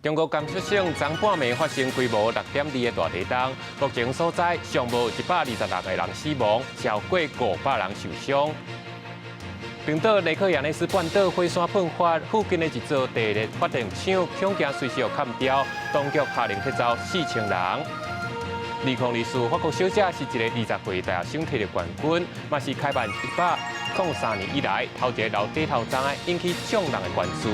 中國甘肅省昨半暝發生規模6.2的大地動，目前所知上無126個人死亡，超過500人受傷。冰島雷克雅內斯半島火山噴發，附近的一座地熱發電廠恐驚隨時予崁掉，當局下令撤走4000人。2024法國小姐是一個20歲大學生提著冠軍，嘛是開辦103年以來頭一个留短頭鬃的，引起眾人的關注。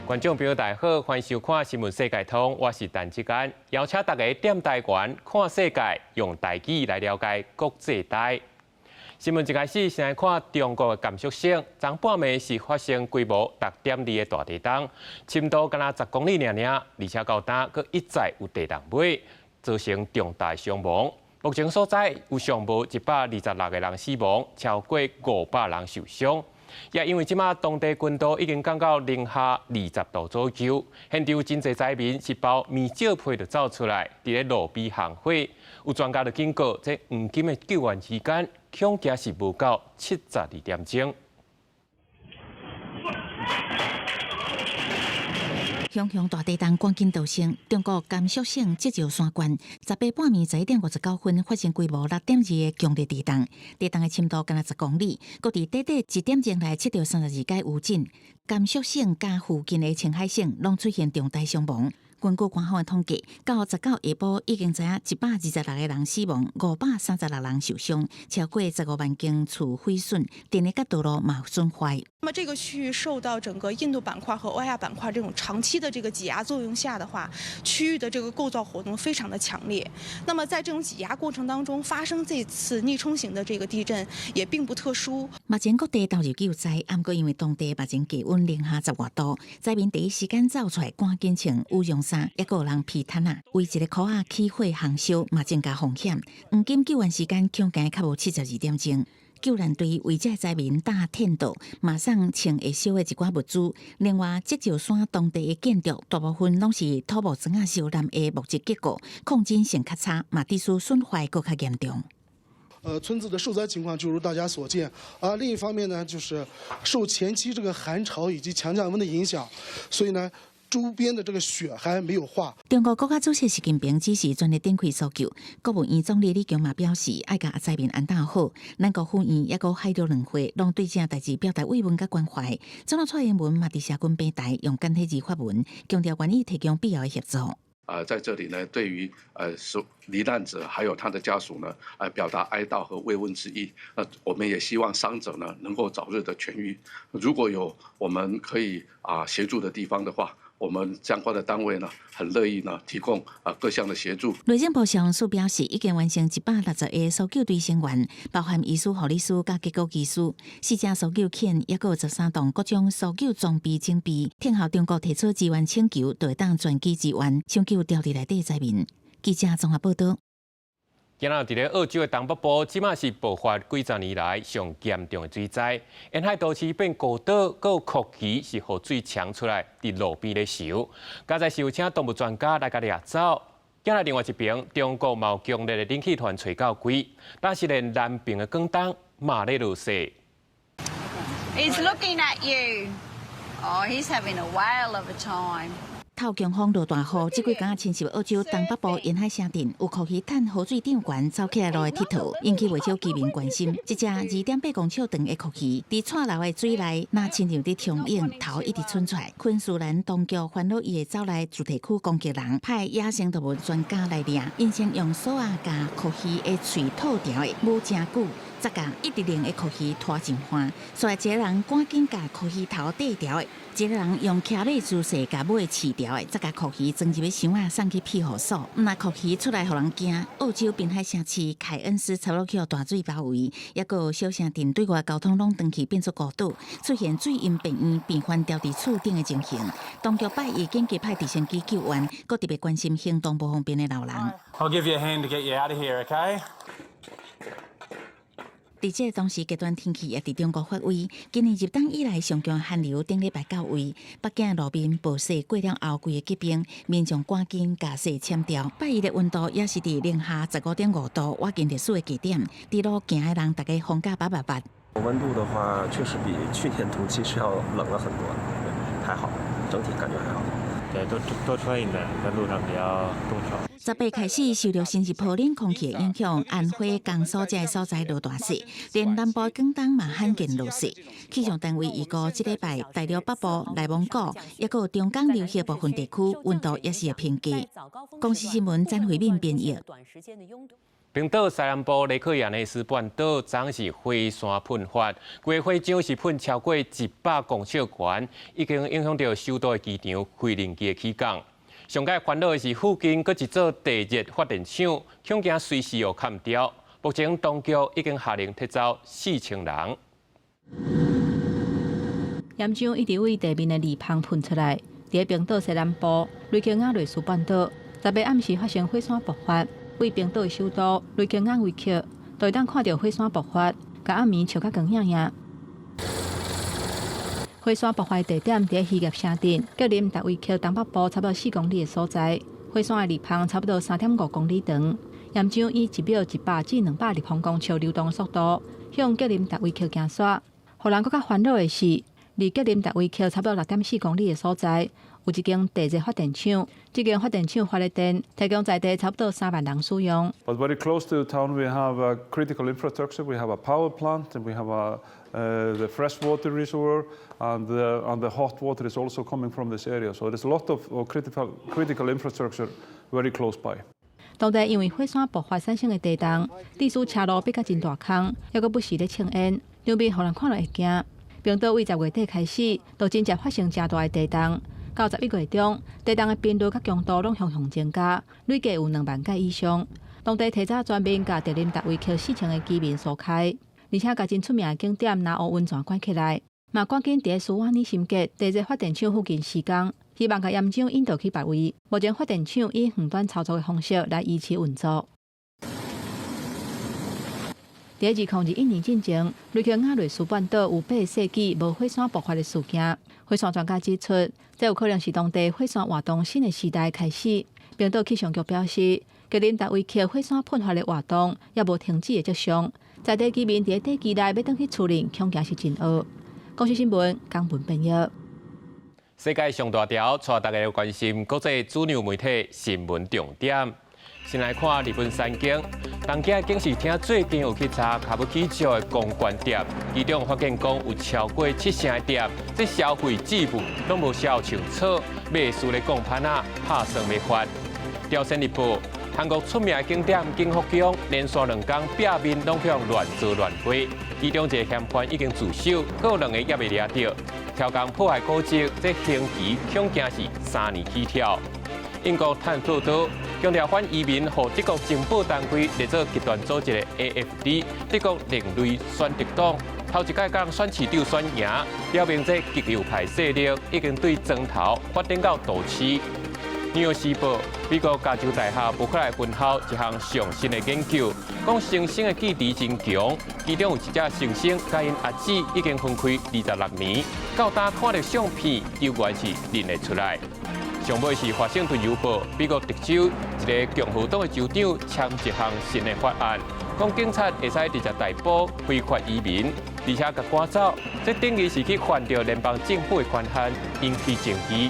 觀眾朋友大家好，歡迎收看《新聞世界通》，我是陳志安，邀請大家踮台灣看世界，用台語來了解國際大。新聞一開始先來看中國的甘肅省，昨半暝是發生規模6.2的大地動，深度干焦10公里爾爾，而且到今閣一再有地動尾，造成重大傷亡。目前所知有上無126個人死亡，超過500人受傷。也因為這馬當地溫度已經降到零下20度左右，現場真濟災民是包棉罩被就走出來，佇咧路邊烘火。有專家就警告，這黃金的救援時間恐驚是無夠72點鐘。熊熊大地動趕緊逃生。中國甘肅省積石山縣18半暝11點59分發生規模6.2的強烈地動，地動的深度干焦10公里，閣佇短短一點鐘內測著32擺餘震。甘肅省佮附近的青海省攏出現重大傷亡。根據官方的統計，到19下晡已經知影126個人死亡，536人受傷，超過15萬間厝毀損，電力佮道路嘛損壞。那麼這個區域受到整個印度板塊和歐亞板塊這種長期的這個擠壓作用下的話，區域的這個構造活動非常的強烈。那麼在這種擠壓過程當中發生這次逆衝型的這個地震，也並不特殊。目前各地投入救災，毋過因為當地目前氣溫零下10外度，災民第一時間走出來，趕緊穿羽絨衫，抑閣有人披毯仔，圍一个箍仔起火烘燒，嘛增加風險。黃金救援時間恐驚較無72點鐘。救難隊為這災民搭天道，馬上穿會燒的一寡物資。另外，積石山當地的建築大部分攏是土木磚仔燒爛的木質結構，抗震性較差，嘛致使損壞閣較嚴重。村子的受災情況就如大家所見。啊，另一方面呢，就是受前期這個寒潮以及強降溫的影響，所以呢，周邊的這個雪還沒有化。中國國家主席習近平指示全力展開搜救。國務院總理李強嘛表示，愛共災民安頓好。咱國府院抑閣海陸兩會攏對這代誌表達慰問佮關懷。總統蔡英文嘛佇社群平台用簡體字發文，強調願意提供必要的協助。在這裡呢，對於受罹難者還有他的家屬呢，表達哀悼和慰問之意。那我們也希望傷者呢能夠早日的痊癒。如果有我們可以協助的地方的話，我們相關的單位呢，很樂意呢提供各項的協助。內政部消防署表示，已經完成160個搜救隊成員，包含醫師、護理師佮結構技師，四隻搜救犬，抑閣有13棟各種搜救裝備整備。聽候中國提出支援請求，就會當全機支援，搶救牢佇內底災民。記者綜合報道。今仔佇咧澳洲的東北部，這馬是爆發幾十年來上嚴重的水災，沿海都市變孤島，閣有蛞蝓是予水沖出來，佇路邊咧泅。剛才是有請動物專家來共掠走。今仔另外一邊，中國嘛有強烈的冷氣團吹到規，但是連南邊的廣東嘛咧落雪。 He's looking at you. Oh, he's having a whale of a time. 透強風落大雨，這幾工侵襲澳洲東北部沿海城鎮，有蛞蝓趁河水漲懸，走起來路的𨑨迌，引起袂少居民關心。這隻2.8公尺長的蛞蝓，佇蔡流的水內，若親像佇充泳，頭一直伸出來。昆士蘭當局煩惱伊會走來住宅區攻擊人，派野生動物專家來掠，𪜶先用索仔共蛞蝓的喙套牢的，無誠久，才共一直擰的蛞蝓拖上岸。所以一个人趕緊共蛞蝓頭綴牢的，一个人用騎馬姿勢共尾飼牢的，才共蛞蝓裝入去箱仔送去庇護所。毋但蛞蝓出來予人驚，澳洲濱海城市凱恩斯差不多予大水包圍，抑閣有小城鎮對外交通攏斷去變做孤島，出現水淹病院、病患牢佇厝頂的情形。當局拜一緊急派直升機救援，閣特別關心行動無方便的老人。 I'll give you a hand to get you out of here, okay? 佇這個同時，極端天氣也佇中國發威。今年入冬以來，上強寒流頂禮拜到位，北京路面暴雪過了後，規个結冰，民眾趕緊共雪撿掉。拜一的溫度也是佇零下15.5度，倚近歷史的低點。佇路行的人，逐家風甲白白白。溫度的話，確實比去年同期是要冷了很多，對，還好。整體感覺還好。對，多多穿一點，在路上比較凍爽。18開始受著新日坡冷空氣的影響，安徽、江蘇這个所在落大雪，連南部廣東嘛罕見落雪。氣象單位預估，這禮拜大陸北部、內蒙古，抑閣有長江流域部分地區溫度也是會偏低。公視新聞詹慧敏編譯。冰島西南部雷克雅內斯半島昨是火山噴發，規火山是噴超過100公尺懸，已經影響著首都的機場飛行機的起降。上蓋煩惱的是附近閣一座地熱發電廠，恐驚隨時會崁著。目前當局已經下令撤走4000人。岩漿一直對地面的裂縫噴出來，佇冰島西南部雷克雅內斯半島，18暗時發生火山爆發。對冰島的首都雷克雅維克，都會當看著火山爆發，共暗暝照甲光影影。火山爆發的地點佇漁業城鎮，格林達維克東北部差不多4公里的所在。火山的裂縫差不多3.5公里長，岩漿以1秒100至200立方公尺流動速度向格林達維克行煞。予人閣較煩惱的是，離格林達維克差不多6.4公里的所在，有一間地熱發電廠，這間發電廠發的電提供在地差不多3萬人使用。 But very close to the town, we have a critical infrastructure. We have a power plant, and we have the freshwater reservoir, and the hot water is also coming from this area. So there's a lot of critical infrastructure very close by. 當地因為火山爆發產生的地動，致使車路變甲真大空，抑閣不時咧衝煙，場面予人看了會驚。冰島對10月底開始，就真正發生誠大的地動。到11月中，地動的頻率佮強度攏向向增加，累計有2萬擺以上。當地提早全面共格林達維克4000个居民疏開，而且共真出名的景點藍湖溫泉關起來，嘛趕緊佇斯瓦尼辛格地熱發電廠附近施工，希望共岩漿引導去別位。目前發電廠以遠端操作的方式來維持運作。佇2021年進前，雷克雅內斯半島有8個世紀無火山爆發的事件。火山專家指出，這有可能是當地火山活動新的時代開始。冰島氣象局表示，格林達維克火山噴發的活動猶無停止的跡象，在地居民佇短期內欲轉去厝裡，恐驚是真僫。公視新聞，江文編譯。世界上大條，帶大家關心國際主流媒體新聞重點。先來看日本產經，東京警視廳最近有去查歌舞伎町的公關店，其中發現講有超過七成的店，這消費記錄攏無寫清楚，賣輸咧講潘仔，拍算欲罰。朝鮮日報，韓國出名的景點景福宮連續2工壁面攏予亂做亂畫，其中一个嫌犯已經自首，閣有兩个猶未掠著，刁工破壞古蹟，這刑期恐驚是3年起跳。英國探索島強調反移民，予德國情報單位列做極端組織的 AFD，德國另類選擇黨，頭一擺共選市長選贏，表明這極右派勢力已經對莊頭發展到都市。紐約時報，美國加州大學伯克萊分校一項上新的研究，講猩猩的記憶真強，其中有一隻猩猩佮𪜶阿姊已經分開26年，到今看著相片，猶原是認會出來。上尾是華盛頓郵報，美國德州一个共和黨的州長簽一項新的法案，講警察會使直接逮捕非法移民，而且共趕走，這等於是去犯著聯邦政府的權限，引起爭議。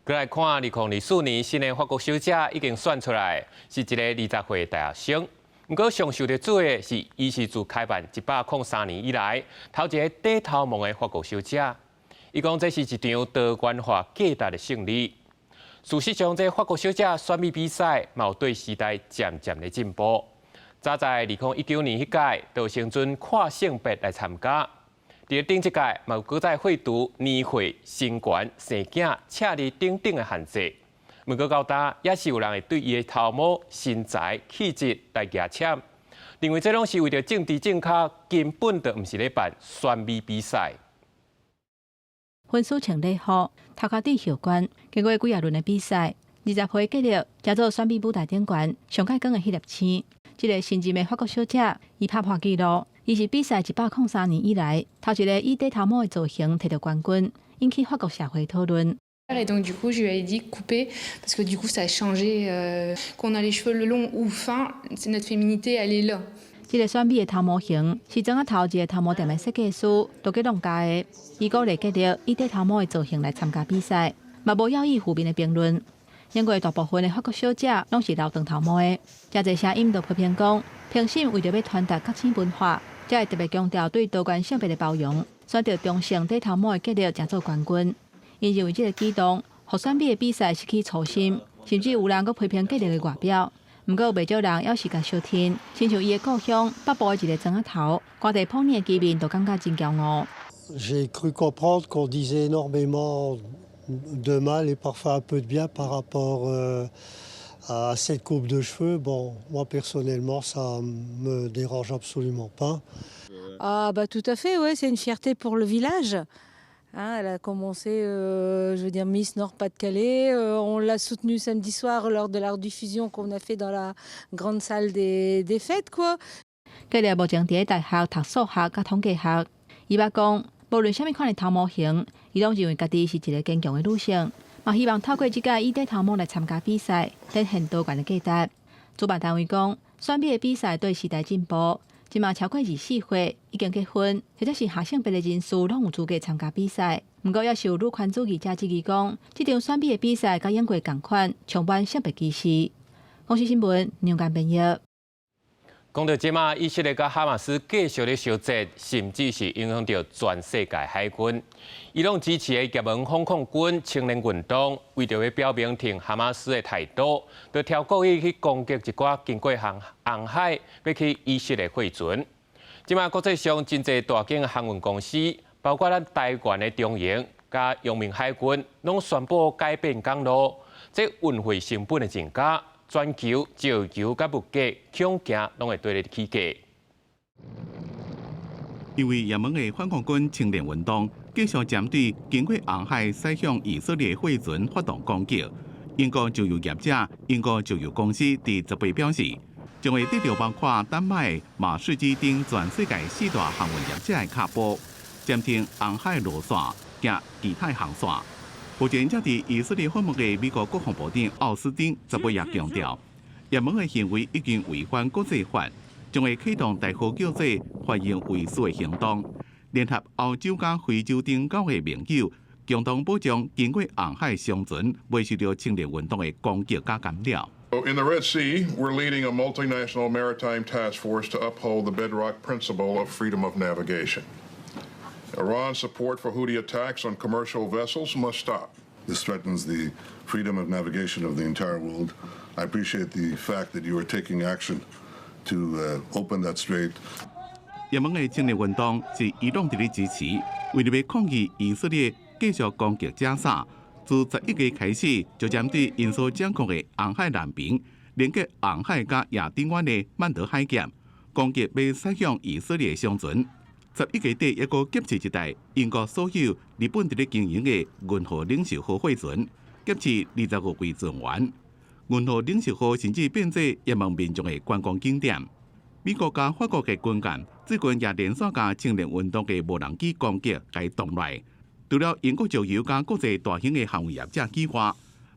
閣來看2024年新的法國小姐已經選出來，是一个20歲大學生。毋過上受著注意的是，伊是自開辦103年以來，頭一个短頭毛的法國小姐。伊講這是一場多元化價值的勝利。事實上，這法國小姐選美比賽，嘛有對時代漸漸的進步。早在2019年彼屆，就先准跨性別來參加。佇頂一屆，嘛有閣再廢除年歲、身懸、生囝、赤字等等的限制。毋過到今，也是有人會對伊的頭毛、身材、氣質來牙籤，認為這攏是為著政治正確，根本就毋是咧辦選美比賽。粉絲穿禮服，頭殼戴後冠，經過幾仔輪的比賽，20歲吉力成做選美舞台頂懸上蓋光的彼粒星。這个新任的法國小姐，伊拍破紀錄，伊是比賽103年以來，頭一个以短頭毛的造型摕著冠軍，引起法國社會討論。 Et donc du coup, je lui ai dit couper parce que du coup, ça a changé. Qu'on a les cheveux longs ou fins, c'est notre féminité, elle est là. 這个選美的頭毛型是庄仔頭一个頭毛店的設計師杜吉龍教的。伊鼓勵傑勒以短頭毛的造型來參加比賽，嘛無要以負面的評論。英國大部分的法國小姐攏是留長頭毛的，誠濟聲音就批評講，評審為著欲傳達各種文化，才會特別強調對多元性別的包容，選擇中性短頭毛的傑勒成做冠軍。𪜶認為這个舉動，予選美的比賽失去初心，甚至有人閣批評傑勒的外表。毋過，袂少人猶是共相挺，親像伊的故鄉北部的一个莊仔頭，關地普洱的居民都感覺真驕傲。 J'ai cru comprendre qu'on disait énormément de mal et parfois un peu de bien par rapport à cette coupe de cheveux. Bon, moi personnellement, ça me dérange absolument pas. Ah bah tout à fait, ouais, c'est une fierté pour le village. Hein, elle a commencé, je veux dire, Miss Nord-Pas-de-Calais. On l'a soutenue samedi soir lors de la rediffusion qu'on a fait dans la grande salle des fêtes, quoi. 傑勒目前佇大學讀數學佮統計學。伊捌講，無論啥物款的頭毛型，伊攏認為家己是一个堅強的女性，嘛希望透過這屆以短頭毛來參加比賽，展現多元的價值。主辦單位講，選美的比賽綴時代進步，這馬超過24歲已經結婚或者是跨性別的人士，攏有資格參加比賽。毋過，猶是有女權主義者質疑講，這場選美的比賽佮英國仝款，充滿性別歧視。公視新聞梁間編譯。講到這馬，以色列佮哈馬斯繼續咧相戰，甚至是影響著全世界海軍。伊朗支持的也門反抗軍青年運動，為著欲表明挺哈馬斯的態度，就挑故意去攻擊一寡經過紅紅海欲去以色列貨船。這馬國際上真濟大間航運公司，包括咱台灣的長榮佮陽明海運，攏宣布改變航路，這運費成本的增加。全球石油佮物價恐驚攏會綴咧起價。因為也門的反抗軍青年運動繼續針對經過紅海駛向以色列貨船發動攻擊。英國石油業者、英國石油公司佇18表示，將會得著包括丹麥、馬士基等全世界四大航運業者的跤步，暫停紅海路線及其他航線。目前正佇以色列訪問的美國國防部長奧斯汀18也強調，也門的行為已經違反國際法，將會啟動代號叫做“繁榮衛士”的行動，聯合歐洲佮非洲等九個盟友，共同保障經過紅海商船袂受著青年運動的攻擊佮干擾。 In the Red Sea, we're leading a multinational maritime task force to uphold the bedrock principle of freedom of navigation. Iran's support for Houthi attacks on commercial vessels must stop. This threatens the freedom of navigation of the entire world. I appreciate the fact that you are taking action to open that strait. 也門的青年運動是伊朗佇咧支持，為著欲抗議以色列繼續攻擊加沙，自11月開始就針對𪜶所掌控的紅海南邊，連接紅海佮亞丁灣的曼德海峽，攻擊欲駛向以色列商船。11月底，猶閣劫持一台英國所有、日本佇咧經營的銀河領袖號貨船，劫持25位船員。銀河領袖號甚至變做也門民眾的觀光景點。美國佮法國的軍艦最近也連續共青年運動的無人機攻擊共擋來。除了英國石油佮國際大型的航運業者以外，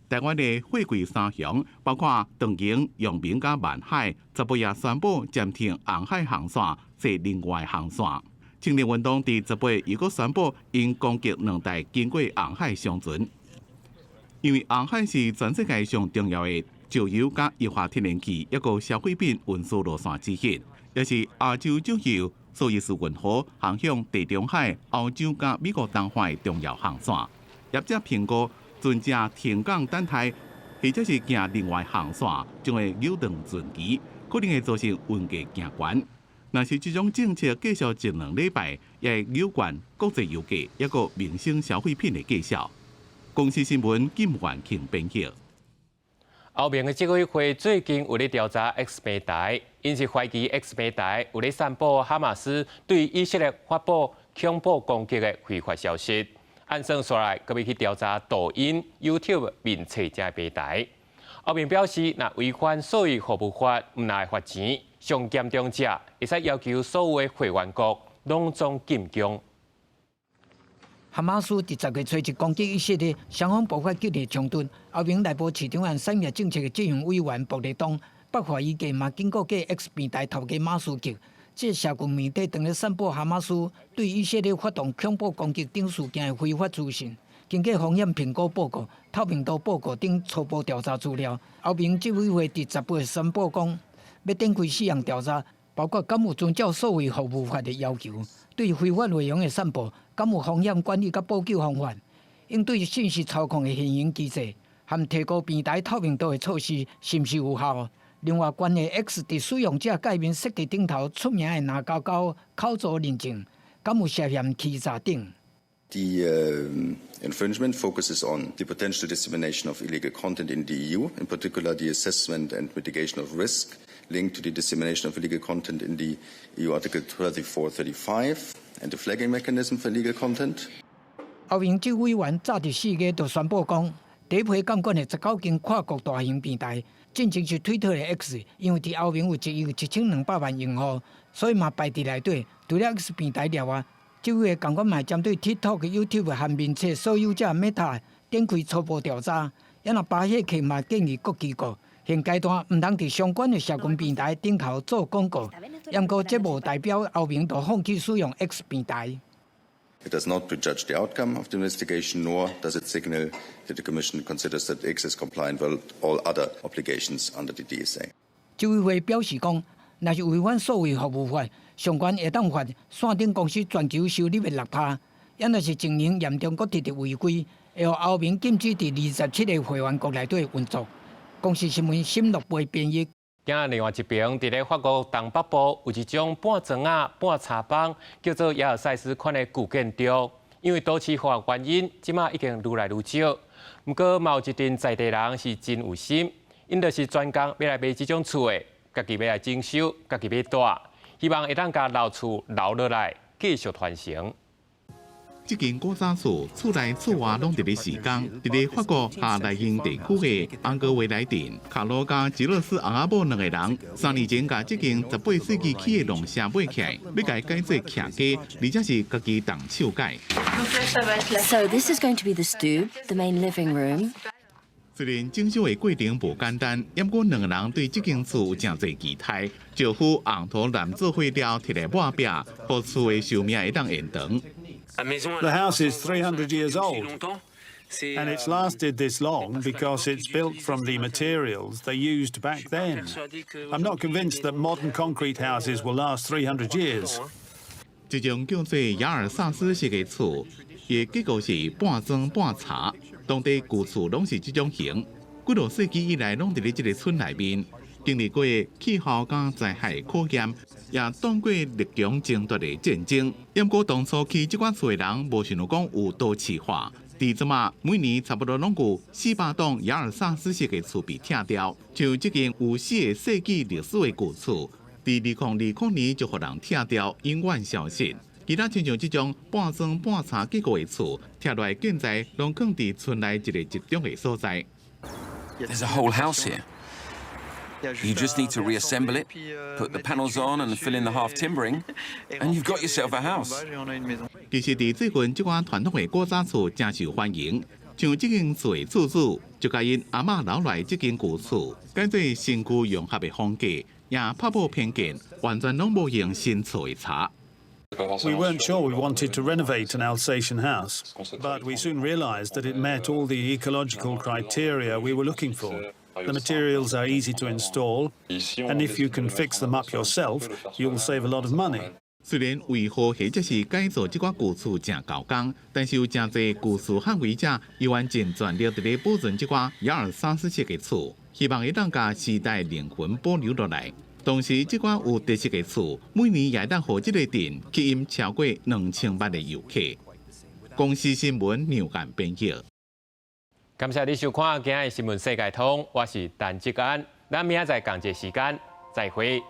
台灣的貨櫃三雄，包括長榮、陽明佮萬海，18也宣布暫停紅海航線，設另外航線。青年運動佇18又閣宣布，𪜶攻擊兩台經過紅海商船，因為紅海是全世界上重要的石油佮液化天然氣抑閣消費品運輸路線之一，也是亞洲石油、蘇伊士運河航向地中海、歐洲佮美國東岸的重要航線。業者評估，船隻停港等待，或者是行另外航線，將會扭斷船期，可能會造成運價行懸。若是這種政策繼續一兩禮拜，也會扭懸國際油價，抑閣民生消費品的價數。公視新聞金元慶編譯。歐盟的執委會最近有咧調查 X 平台，𪜶是懷疑 X 平台有咧散布哈馬斯對以色列發布恐怖攻擊的非法消息。按算紲來，閣欲去調查抖音、YouTube 面冊這平台。歐盟表示，若違反數位服務法，毋但會罰錢，上嚴重者會使要求所有的會員國攏總禁用。哈馬斯佇10月初一攻擊以色列，雙方爆發激烈衝突。歐盟內部市場和產業政策的執行委員博雷東北華爾街嘛警告過 X 平台頭家馬斯克，這社群媒體當咧散布哈馬斯對以色列發動恐怖攻擊等事件的非法資訊。經過風險評估報告、透明度報告等初步調查資料，歐盟執委會佇18日宣布講，欲展開四項調查，包括敢有遵照數位服務法的要求，對非法內容的散布，敢有風險管理佮補救方法，應對信息操控的現行機制，和提高平台透明度的措施是毋是有效？另外，關於 X 佇使用者介面設計頂頭出名的藍勾勾口座認證，敢有涉嫌欺詐等。 The infringement focuses on the potential dissemination of illegal content in the EU, in particular the assessment and mitigation of risk linked to the dissemination of illegal content in the EU Article 3435 and the flagging mechanism for illegal content. 歐盟執委員早佇4月就宣布講，第一批監管的19間跨國大型平台，進前是推特的 X，因為佇歐盟有1億1200萬用戶，所以嘛排佇內底。除了 X 平台了外，執委會共款嘛針對 TikTok、YouTube 和面冊所有者 Meta 展開初步調查。也若巴赫克嘛建議各機構現階段毋通佇相關的社群平台頂頭做廣告，毋過這無代表歐盟就放棄使用 X 平台。 It does not prejudge the outcome of the investigation, nor does it signal that the Commission considers that X is compliant with all other obligations under the DSA. 執委會表示講，若是違反數位服務法，上懸會當罰線頂公司全球收入的6趴；也若是情形嚴重，閣直直違規，會予歐盟禁止佇27個會員國內底運作。公視新聞沈樂貝編譯。今仔另外一邊，佇咧法國東北部有一種半磚仔半柴枋，叫做亞爾薩斯款的舊建築。因為都市化原因，這馬已經愈來愈少。毋過，嘛有一陣在地人是真有心，𪜶就是專工欲來賣這種厝的，家己欲來整修，家己欲住，希望會當共老厝留落來，繼續傳承。這間古早厝，厝內厝外攏佇咧施工，佇咧法國下萊茵地區的昂格維萊鎮，卡羅佮吉勒斯翁仔某兩個人，3年前共這間18世紀起的農舍買起來，欲共改做徛家，而且是家己動手改。 So this is going to be the stube, the main living room. 雖然整修的過程無簡單，毋過兩個人對這間厝有誠濟期待。招呼紅塗藍做伙料摕來抹壁，予厝的壽命會當延長。 The house is 300 years old, and it's lasted this long because it's built from the materials they used back then. I'm not convinced that modern concrete houses will last 300 years. 這種叫做亞爾薩斯式的厝，伊的結構是半磚半柴，當地舊厝攏是這種型。幾落世紀以來，攏佇咧這個村內面，經歷過氣候佮災害考驗，也擋過列強爭奪的戰爭。毋過當初起這寡厝的人，無想著講有都市化。佇這馬每年差不多攏有400棟亞爾薩斯式的厝被拆掉。像這間有4個世紀歷史的舊厝，佇2020年就予人拆掉，永遠消失。其他親像這種半磚半柴結構的厝，拆落來建材攏囥佇村內一個集中的所在。 There's a whole house here. You just need to reassemble it, put the panels on and fill in the half timbering, and you've got yourself a house. 其實佇最近，這款傳統的古早厝誠受歡迎。像這間厝的厝主，就共𪜶阿嬤留來這間舊厝，改做新舊融合的風格，也拍破偏見，完全攏無用新厝的柴。 We weren't sure we wanted to renovate an Alsatian house, but we soon realized that it met all the ecological criteria we were looking for. The materials are easy to install, and if you can fix them up yourself, you'll save a lot of money. 雖然維護或者是改造這寡舊厝誠猴工，但是有誠濟舊厝捍衛者猶原盡全力佇咧保存這寡亞爾薩斯式的厝，希望會當共時代靈魂保留落來。同時，這寡有特色的厝，每年也會當予這個鎮吸引超過2000萬的遊客。公視新聞梁間編譯。感謝你收看今仔日新聞世界通，我是陳志安，咱明仔載仝一個時間再會。